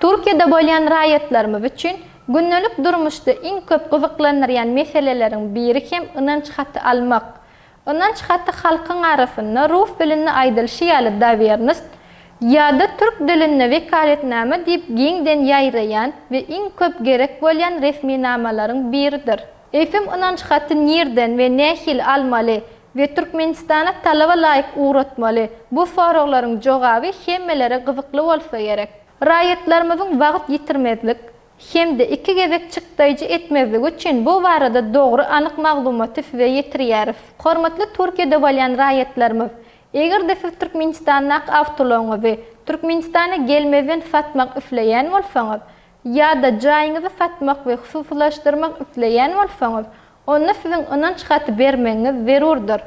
Türkiýede bolýan raýatlarymyz üçin gündelik durmuşda iň köp gyzyklandyrýan meseleleriň biri hem ynanç haty almak. Ynanç haty halkyň arasynda rus dilinde aýdylyşy ýaly dowernost ýa-da türk dilinde wekaletnama diýip giňden ýaýraýan we iň köp gerek bolýan resminamalaryň biridir. Eýsem ynanç haty nirden we nähili almaly we Türkmenistana talaba laýyk ugratmaly bu soraglaryň jogaby hemmelere gyzykly bolsa gerek. Raýatlarymyzyň wagt ýitirmezlik hem-de iki gezek çykdaýjy etmezligi üçin bu barada dogry anyk maglumaty size ýetirýäris. Hormatly Türkiýede bolýan raýatlarymyz, eger-de siz Türkmenistandaky awtoulagyňyzy Türkmenistana gelmezden satmak isleýän bolsaňyz, ýa-da jaýyňyzy satmak we hususylaşdyrmak isleýän bolsaňyz, onda siziň ynanç haty bermegiňiz zerurdyr.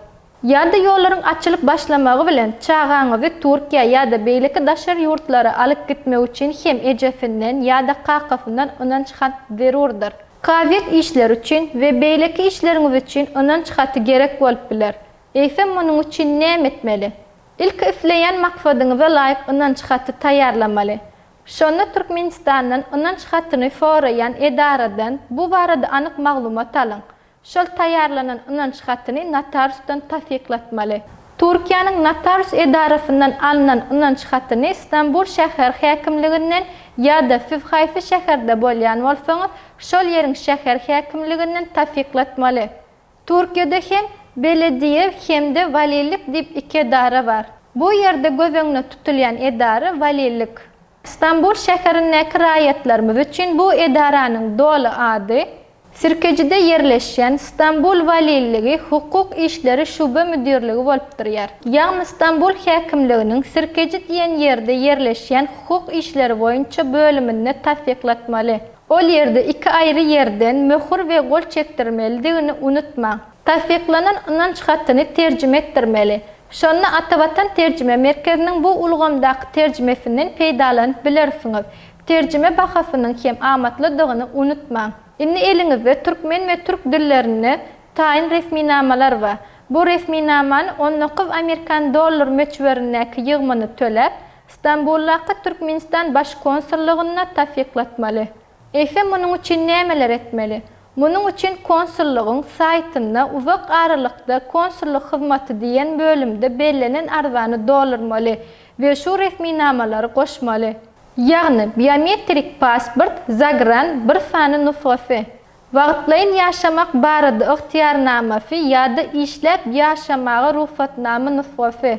Ýa-da ýollaryň açylyp başlamagy bilen çagaňyzy Türkiýä ýa-da beýleki daşary ýurtlara alyp gitmek üçin hem ejesinden ýa-da kakasyndan ynanç hat zerurdyr. Kazyýet işleri üçin we beýleki işleriňiz üçin ynanç haty gerek bolup biler. Eýsem munuň üçin näme etmeli? Ilki isleýän maksadyňyza laýyk ynanç haty taýýarlamaly. Şonda Türkmenistandan ynanç hatyny soraýan edaradan bu barada anyk maglumat alyň. Şol taýýarlanan ynanç hatyny notariusdan tassyklatmaly. Türkiýäniň notarius edarasyndan alnan ynanç hatyny Stambul şäher häkimliginden ýa-da siz haýsy şäherde bolýan bolsaňyz, şol ýeriň şäher häkimliginden tassyklatmaly. Türkiýede hem belediýe hem-de walilik diýip iki edara bar. Bu ýerde göz öňünde tutulýan edara walilik. Stambul şäherindäki raýatlarymyz üçin bu edaranyň doly ady, Sirkejide ýerleşýän Stambul walilligi hukuk işleri şube müdirligi bolup durýar. Ýagny Stambul häkimliginiň Sirkeji diýen ýerde ýerleşýän hukuk işleri boýunça bölüminde tassyklatmaly. Ol ýerde iki aýry ýerden möhür we gol çekdirmelidigini unutmaň. Tassyklanan ynanç hatyny terjime etdirmeli. Şonda Atavatan terjime merkeziniň bu ulgamdaky terjimesinden peýdalanyp bilersiňiz. Terjime bahasynyň hem amatlydygyny unutmaň. Indi eliňizde türkmen we türk dillerinde taýyn resminamalar bar. Bu resminamany 19 amerikan dollar möçberindäki ýygymyny töläp, Stambuldaky Türkmenistan Baş konsullygynda tassyklatmaly. Eýsem munuň üçin nämeler etmeli? Munuň üçin konsullygyň saýtynda uzak aralykda konsullyk hyzmaty diýen bölümde bellenen arzany doldurmaly we şu resminamalary goşmaly. Ýagny biometrik pasport, zagran, bir sany nusgasy. Wagtlaýyn ýaşamak barada ygtyýarnamasy ýa-da işläp ýaşamaga rugsatnama nusgasy.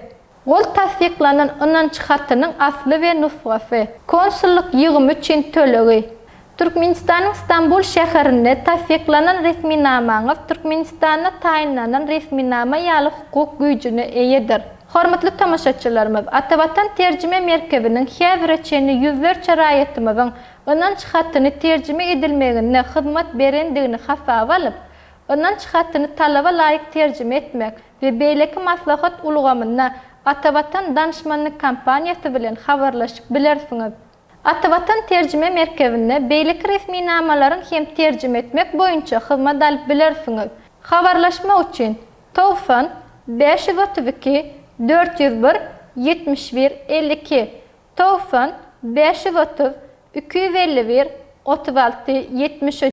Gol tassyklanan ynanç hatynyň asly we nusgasy. Konsullyk ýygymy üçin tölegi. Türkmenistanyň Stambul şäherinde tassyklanan resminamaňyz Türkmenistanda taýynlanan resminama ýaly hukuk güýjüne eýedir. Hormatly tomaşaçylarymyz, Atavatan terjime merkeziniň häzire çenli ýüzlerçe raýatymyzyň ynanç hatyny terjime edilmeginde hyzmat berendigini hasaba alyp, ynanç hatyny talaba laýyk terjime etmek we beýleki maslahat ulgamynda Atavatan danyşmanlyk kompaniýasy bilen habarlaşyp bilersiňiz. Atavatan terjime merkezinde beýleki resminamalaryň hem terjime etmek boýunça hyzmat alyp bilersiňiz. Habarlaşmak üçin, 90 532 401 71 52, 90 530 251 36 73.